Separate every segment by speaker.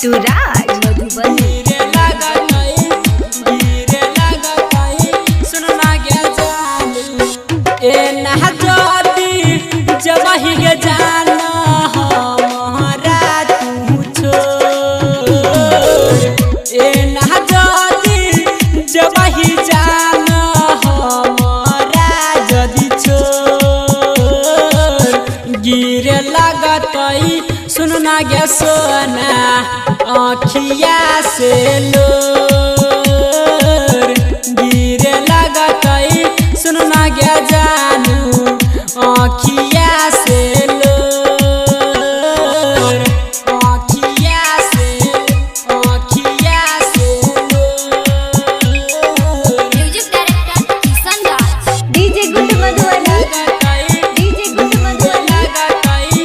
Speaker 1: गुड्डू राज मधुबनी।
Speaker 2: गिरे लागतई, गिरे लागतई, सुन ना गे जानू। ए नहजती जबही गे जान हमरा तू छोड़। ए नहजती जबही जान हमरा जदी छोड़। गिरे लागतई सुन ना गे सोना आँखिया से लोर। गिरे लागतई सुन ना गे जानू आँखिया से लोर। आँखिया से, आँखिया से लोर।
Speaker 3: Music director Kishan Raj.
Speaker 1: DJ Guddu Madhubani, DJ Guddu Madhubani.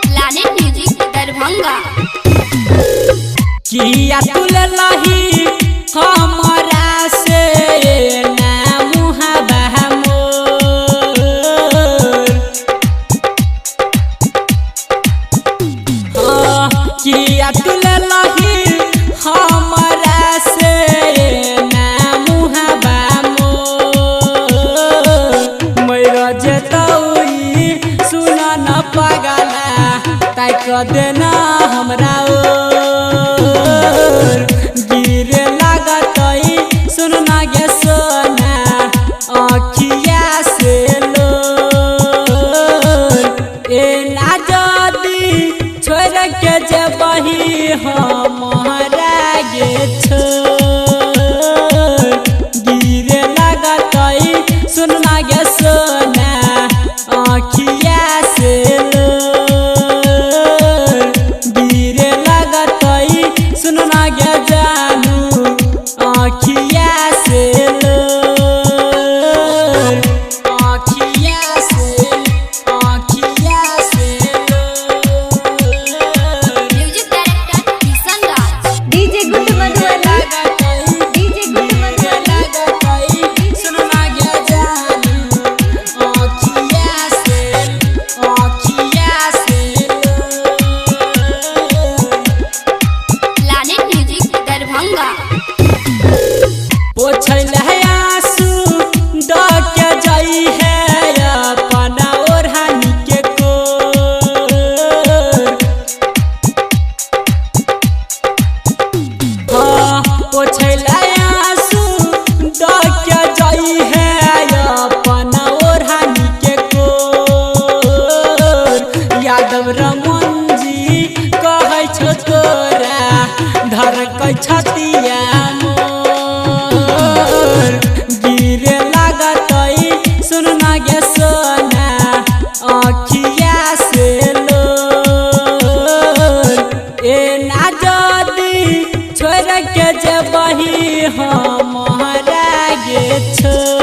Speaker 3: Planet music Darbhanga.
Speaker 2: किया तुल लही हमरा से ना मुहाबा मोर। हाँ, किया तुल लही हमरा से ना मुहाबा मोर। मैरा जेतौई सुन न पगला ताक देना हमरा ओर। गिरे लागतई सुन ना गे सोना आँखिया से लोर। ए ना जदी छोड़ के जेबही हमरा गे छोड़। गिरे लागतई सुन ना गे सोना आँखिया से लोर। गिरे लागतई सुन ना गे जानू आँखिया से लोर। आँखिया से, आँखिया से लोर।
Speaker 3: Music director Kishan Raj.
Speaker 1: DJ Guddu Madhubani, DJ Guddu Madhubani.
Speaker 3: Planet music Darbhanga.
Speaker 2: Yadav Raman ji कहै छौ तोरा धरकै छतिया मोर। गिरे लागतई सुन ना गे सोना आँखिया से लोर। ए ना जदी छोड़ के जेबही हमरा गे छोड़।